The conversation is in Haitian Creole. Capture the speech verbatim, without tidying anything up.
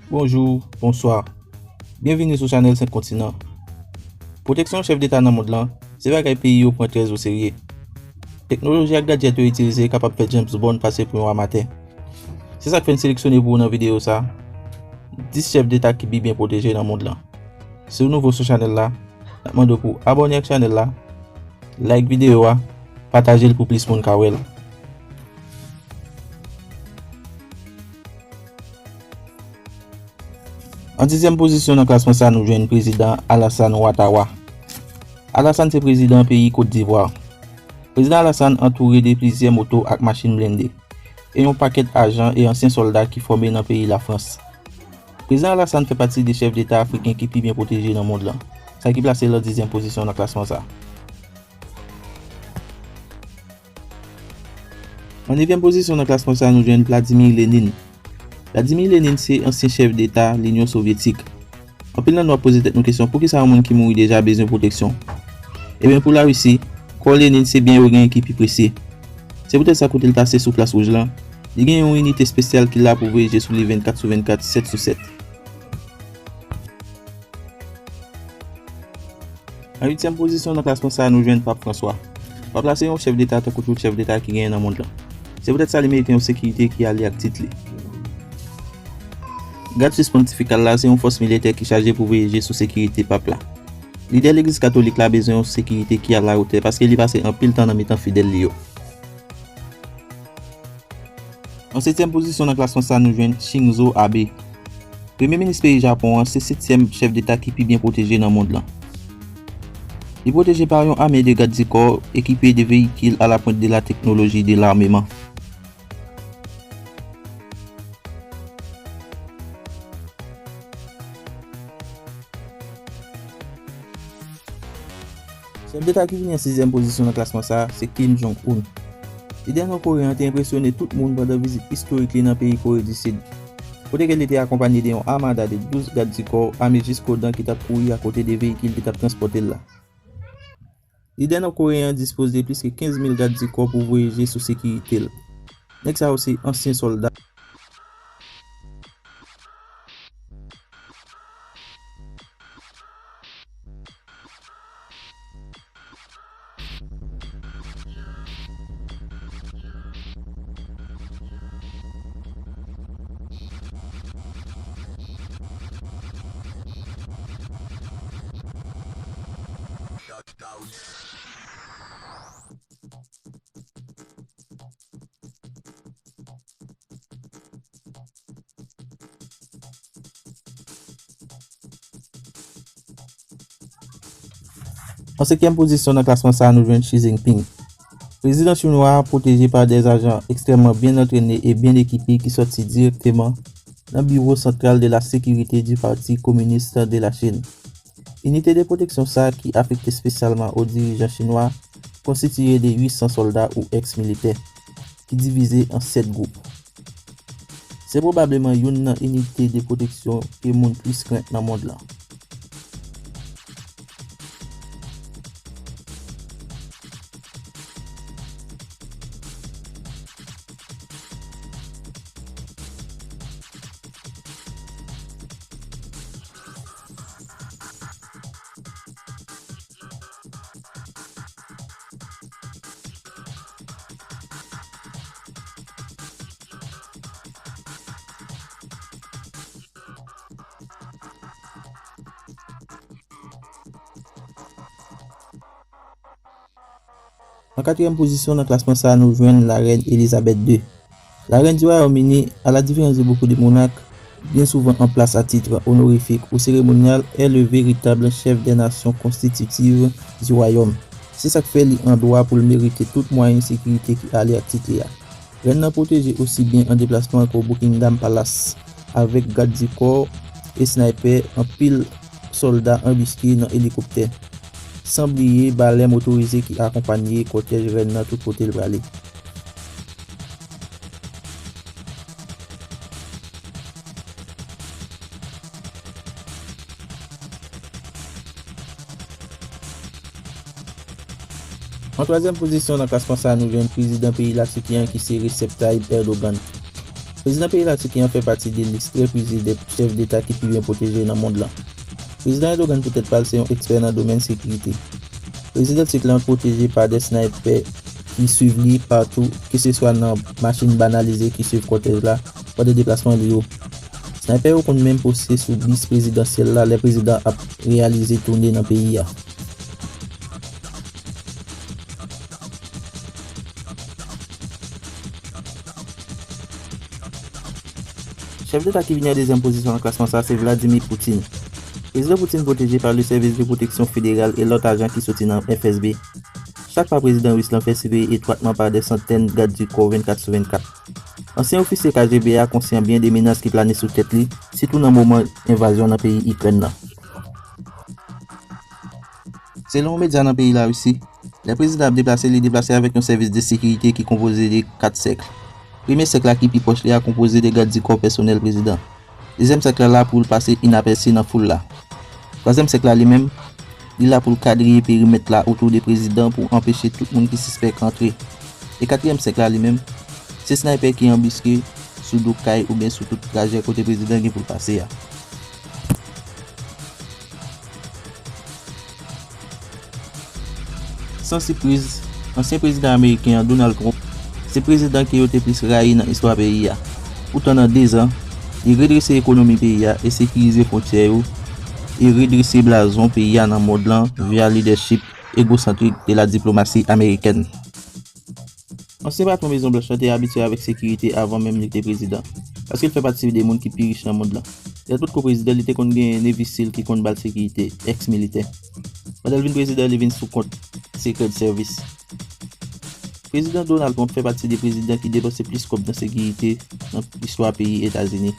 Bonjou, bonswa. Byenvini sou chanèl Senk Kontinan. Pwoteksyon chèf deta nan mond lan, se bagay peyi yo pran trè o serye. Teknoloji ak gadjèt yo itilize kapab fè James Bond pase pou yon amatè. Se sa k fè n seleksyone pou ou nan videyo sa a, dis chèf deta ki pi byen pwoteje nan mond lan. Si w nouvo sou chanèl la, n ap mande w pou w abòne ak chanèl la, like videyo a, pataje l pou plis moun ka wè l. An dizyèm pozisyon nan klasman sa, nou jwenn prezidan Alassane Ouattara. Alassane se prezidan peyi Kot Divwa. Prezidan Alassane antoure de plizyè moto ak machin blende e yon pakèt ajan e ansyen sòlda ki fòme nan peyi Lafrans. Prezidan Alassane fè pati de chèf deta afriken ki pi byen pwoteje nan mond lan, sa ki plase l an dizyèm pozisyon nan klasman sa. An nevyèm pozisyon nan klasman sa, nou jwenn Vladimir Lenin. Vladimir Lenin se ansyen chèf deta Linyon Sovyetik. Anpil nan nou ap poze tèt nou kesyon, poukisa yon moun ki mouri deja bezwen pwoteksyon? Ebyen, pou Larisi, kò Lenin se byen yo genyen ki pi presye. Se poutèt sa, kote l pase sou Plas Wouj lan, li gen yon inite espesyal ki la pou voye je sou li vennkat sou vennkat, sèt sou sèt. An uityèm pozisyon nan klasman sa a, nou jwenn Pap Franswa. Pap la se yon chèf deta tankou tout chèf deta ki genyen nan mond lan. Se poutèt sa li merite yon sekirite ki ale ak tit li. Gad Sis Pontifikal la se yon fòs militè ki chaje pou veye je sou sekirite Pap la. Lidè Legliz Katolik la bezwen yon sekirite ki alawotè paske li pase anpil tan nan mitan fidèl li yo. An setyèm pozisyon nan klasman sa, nou jwenn Shinzo Abe. Premye minis peyi Japon an se setyèm chèf deta ki pi byen pwoteje nan mond lan. Li pwoteje pa yon ame de gad di kò ekipe de veyikil a la pwent de la teknoloji de lameman. Chèf deta ki vini an sizyèm pozisyon nan klasman sa a se Kim Jong-un. Lidè nò-koreyen an te enpresyone tout moun pandan vizit istorik li nan peyi Kore di Sid, kote ke li te akonpanye de yon amada de douz gad di kò ame jiskodan ki t ap kouri akote de veyikil ki t ap transpòte l la. Lidè nò-koreyen an dispoze de plis ke kenz mil gad di kò pou voye je sou sekirite l. Nèg sa yo se ansyen sòlda. An senkyèm pozisyon nan klasman sa a, nou jwenn Xi Jinping. Prezidan chinwa a pwoteje pa de ajan ekstrèmman byen antrene e byen ekipe ki sòti dirèkteman nan Bureau Central de la Sécurité du Parti Communiste de la Chine. Inite de pwoteksyon sa a ki afekte espesyalman o dirijan chinwa konstitiye de uit san sòlda ou èks-militè ki divize an sèt gwoup. Se pwobableman youn nan inite de pwoteksyon ke moun plis krent nan mond lan. An katriyèm pozisyon nan klasman sa a, nou jwenn larèn Elizabeth de. La reine du Royaume-Uni, à la différence de beaucoup de monarques, bien souvent en place à titre honorifique ou cérémonial, est le véritable chef des nations constitutives du royaume. Se sa k fè li an dwa pou l merite tout mwayen sekirite ki ale ak tit li a. Rèn nan pwoteje osi byen an deplasman ke Buckingham Palace, avèk gad di kò e snaypè, anpil sòlda anbiske nan elikoptè, san bliye balè motorize ki akonpanye kòtèj rèn nan tout kote l prale. An twazyèm pozisyon nan klasman sa a, nou jwenn prezidan peyi Latiki an ki se Recep Tayyip Erdogan. Prezidan peyi Latiki an fè pati de lis trè prize de chèf deta ki pi byen pwoteje nan mond lan. Prezidan Erdogan poutèt pa l se yon ekspè nan domèn sekirite. Prezidan Tik lan pwoteje pa de snaypè ki swiv li patou, keseswa nan machin banalize ki swiv kòtèj la pandan deplasman li yo. Snaypè yo konn menm poste sou bis prezidansyèl la lè prezidan ap reyalize toune nan peyi a. Chèf deta ki vini an dezyèm pozisyon nan klasman sa a se Vladimir Putin. Prezidan Putin pwoteje pa le Service de Protection Fédérale e lòt ajan ki soti nan F S B. Chak pa prezidan ris lan fè siveye etwatman pa de santèn gad di kò vennkat sou vennkat. Ansyen ofisye K G B a konsyan byen de menas ki plane sou tèt li, sitou nan moman envazyon nan peyi Ikrèn nan. Selon yon medya nan peyi Larisi, lè prezidan ap deplase, li deplase avèk yon sèvis de sekirite ki konpoze de kat sèk. Premye sèk la ki pi pwòch li a konpoze de gad di kò pèsonèl prezidan. Dezyèm sèk la la pou l pase inapèsi nan foul la. Twazyèm sèk la li menm, li la pou l kadriye perimèt la otou de prezidan pou anpeche tout moun ki sispèk rantre. E katriyèm sèk la li menm, se snaypè ki anbiske sou do kay oubyen sou tout trajè kote prezidan gen pou l pase a. San sipriz, ansyen prezidan ameriken an, Donald Trump, se prezidan ke yo te plis rayi nan istwa peyi a. Poutan, nan de zan, li redrese ekonomi peyi a e sekirize fwontyè yo, e redrese blazon peyi a nan mond lan via lidèchip egosantrik de la diplomasi amerikèn. Ansyen patwon Mezon Blanch lan te abitye avèk sekirite avan menm li te prezidan, paske l fè pati de moun ki pi rich nan mond lan. Lè l potko prezidan, li te konn gen Navy SEAL ki konn ba l sekirite, eks militè. Pandan l vin prezidan, li vin sou kont Secret Service. Prezidan Donald Trump fè pati de prezidan ki depanse plis kòb nan sekirite nan istwa peyi Etazini.